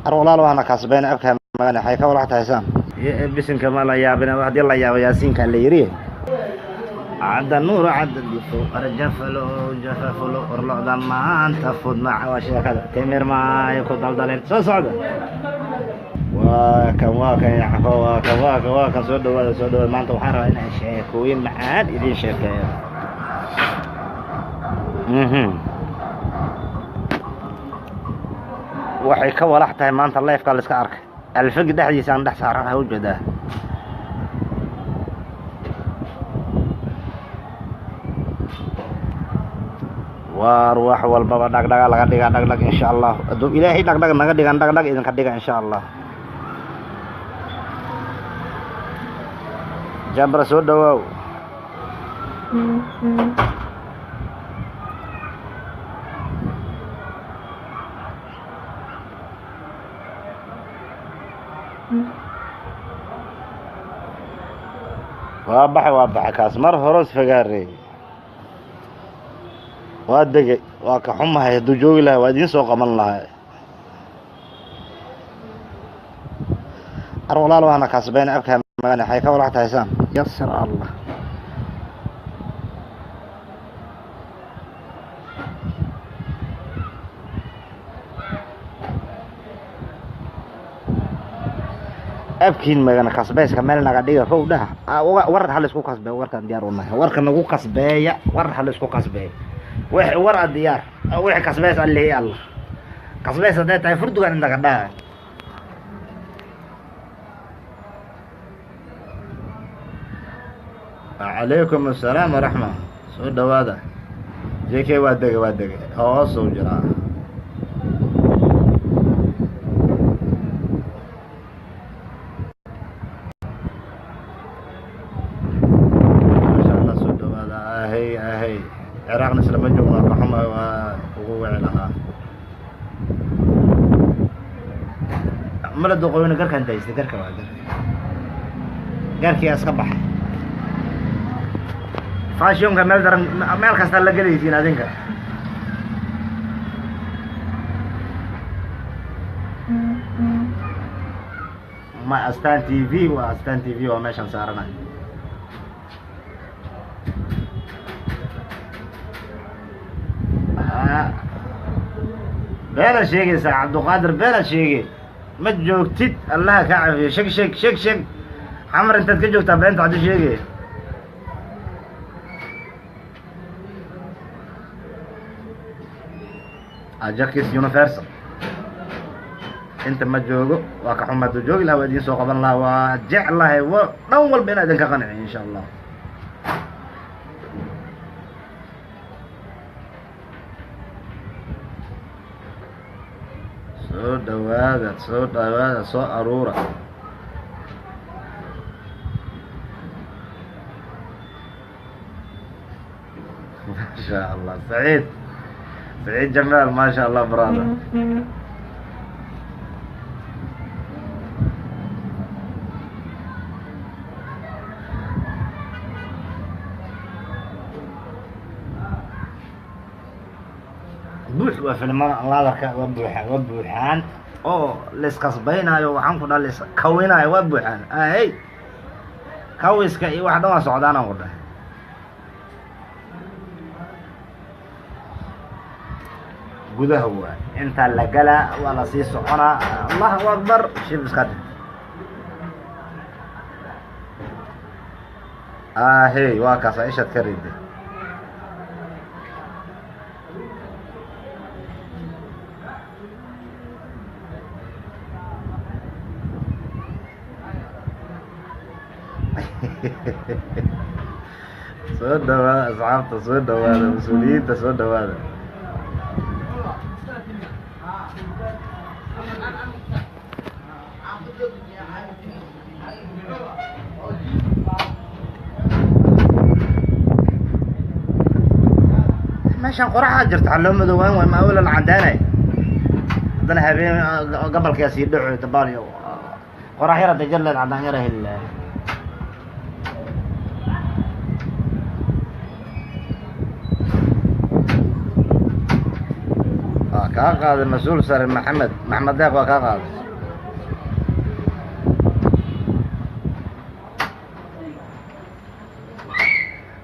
Walaal waxna kasbeen abka magana waxay ka walax tahaysaan bisinka ma la yaabina haddii la yaabo yaasiinka la yiri cadda nuur cadda difo arjafalo jafafalo orlocda maanta fudna waa sheekada timir maayo ku daldaleen soo socda. Waa kan, waa kan yacfo, waa kan, waa kan, waa kan. Soo dhawaada, soo dhawaada. Maanta waxaan rabaa inaan sheekooyin macaan idiin sheekeeyo. Waxay ka walax tahay maanta leefka la iska arkay alfag dhexdiisa aan dhex saaranahay ujeedaa. Waar wax walbaba dhagdhaga laga dhigaa dhagdhag, insha Allah hadduu Ilaahay dhagdhag naga dhigan, dhagdhag idinka dhiga, insha Allah. Jabra, soo dhawaaw. Waa baxay, waa baxay kaas mar horos fagaareey, waa degay, waa ka xumahay. Hadduu joogi lahay waa idiin soo qaban lahay. Ar walaal waxna kasbeen abka magana waxay ka walax tahaysaan yasir Allah. Abkiin magana kasbeyska meel naga dhiga kow dhaha. War hal isku kasbeeyo, warkaan diyaar u nahay. Warka nagu kasbeeya, war hal isku kasbeeya, wixii war a diyaar, wixii kasbeys Allihii Allah kasbeys hadday tahay furdugan inta ka dhaha. Calaykum assalaam waraxma, soo dhawaada. Jk waa degay, waa degay, hoosuu jiraa. Maasha Allah, soo dhawaada. Ahey ahey, Ciraaqna islama joogno, ka xuma, waa ugu wici lahaa. Mala duqoyna garkaan daystay, garka waa garka, garkii iska baxay. Fashionka meel daran, meel kasta la gelaysiin adinka. Ma Astaan TV? Waa Astaan TV, waa meeshaan saaranay. Beenaad sheegaysaa Cabduqaadir, beenaad sheegay, ma joogtid. Allaha kaa cafiyo. Sheg sheg sheg sheg, Xamar intaad ka joogtaa beenta caddu sheegay. Ajakis Universal inta ma joogo, waa ka xuma. Hadduu joogi lahaa waa idiin soo qaban lahaa. Waa jeclahay wa dhan walba inaa idinka qanciyo, insha Allah. Soo dhawaada, soo dhawaada, soo aruura. Maasha Allah, Saciid, Saciid Jamaal, maasha Allah brother. Buux waa filimada laadarka, waa buuxaan, waa buuxaan oo laiskasbaynaayo. Waxaan ku dhaha lais kawinaayo, waa buuxaan. Ahey, kawiska iyo wax dhan waa socdaan aan ku dhahay. Gudaha waa intaa la galaa, waa lasii soconaa. Allahu akbar, shib iska dheh. Ahey, waa kaasa ishaad ka riday. Soo dhawaada asxaabta, soo dhawaada mas-uuliyiinta, soo dhawaada. Meeshaan qoraxaa jirta, waxaa loo madoobaan waay ma awla la cadaanay. Haddana habeen gobolkaa sii dhaco dabaal iyo qorax yar hadday jar leed, cadaan yara heli lahaa. Kaa qaaday mas-uul sare Maxamed Maxmed Deeq, waa kaa qaaday.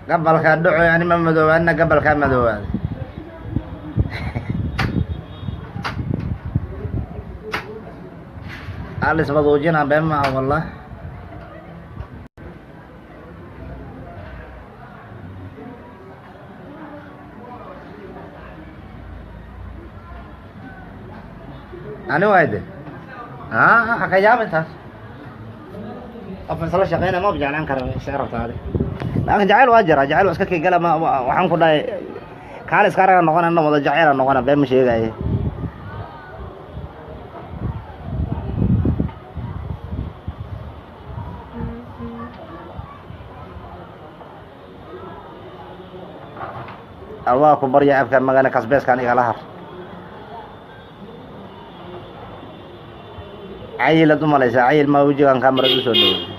Gabalkaa dhacoy, ani ma madoobaadna, gabalkaa madoobaaday. Alis maduujina, been maaha wallah. Ani waay de ha ka yaab intaas. Qof isla shaqeyna ma jeclaan kara, se rabta adi? Laakin jacayl waa jira, jacayl waa iska kii gala. Ma waxaan ku dhahay, kaal iska araga noqona, wada jacayla noqona, been ma sheegaye. Allah ku barya, abka magana kasbeeskan igala har. Cayilad u malaysaa, cayil ma wejigan kamarad usoo dhoway.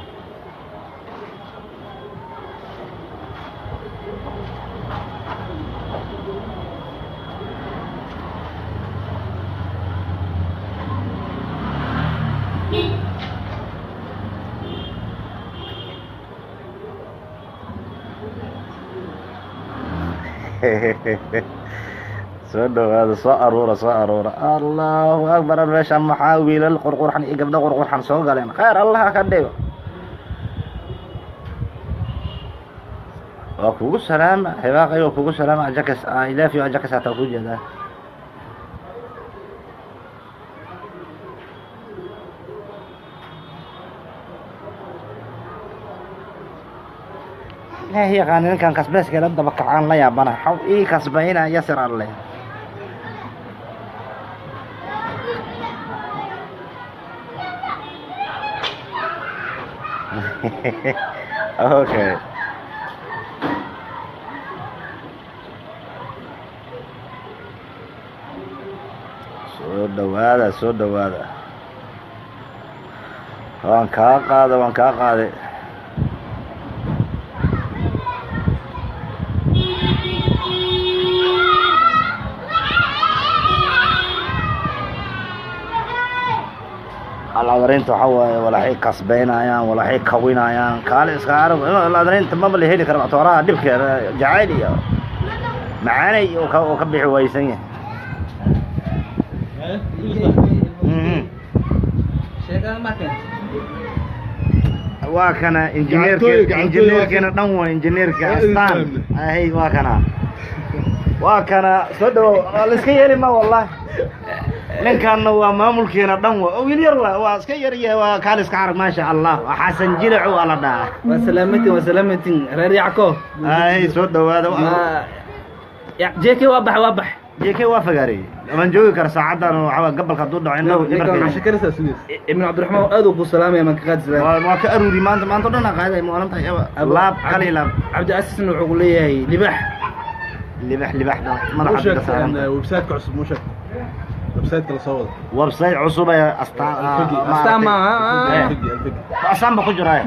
Soo dhawaada, soo aruura, soo aruura. Allahu akbar! Meesha maxaa wiilal qurqurxan iyo gabdho qurqurxan soo galeen? Khayr Allaha ka dhigo. Waa kugu salaama xibaaqay, waa kugu salaama. Ajakas, I love you. Ajakas hataa ku jeedaa. Ilaahi yaqaana ninkan kasbeeska la daba kacaan, la yaabana xaw ii kasbayna yasir alle. Okay, soo dhawaada, soo dhawaada. Waan kaa qaada, waan kaa qaaday. Alcadarinta waxaa waaye walaxay kasbeynayaan, walaxay kawinayaan. Kaale iska arag, alcadarinta maba la heli kara. Tooraha dhibkeeda jacayl iyo macaanay uu ka bixi waysan yahay. Waa kana injineerka. Gacantooy, gacantooy. Injineerkeena dhan waa injineerka. Waa idin Astaan fahamnay. Ahay, waa kana, waa kana. Soo dhawow. Waa la iska yeeli ma wallahi. Ninkanna waa maamulkeena dhan, waa oo wiil yar, waa iska yar yahay, waa kaal iska arag. Maasha Allah, waa Xasan Jilacu waa la dhahaa. Waa salaamantin, waa salaamantin, reer Yacko. Ay, soo dhawaada. Ma JK waa bax, waa bax. JK waa fagaariyey, aman joogi kara saacadan. Waxaa waa gabalka hadduu dhaco indhahu Ninkan markay Casho karisaa sugeys. Ibn Cabdiraxmaan aad uu ku salaamaya, man ka qaadi salaam. Waa ka aruuri maanta, maanta o dhan aa qaaday maalinta laab kali laab. Cabdi Asiisna wuxuu ku leeyahay libax. Libax, libax. Muu Madaxa biga sheegtay saaran. Website-ka cusub muu sheegtay? Website-ka la soo wado. Website cusub ee Astaan. Alfigi. Astaan maaha. Alfigi, Alfigi. Astaan ba ku jiraa.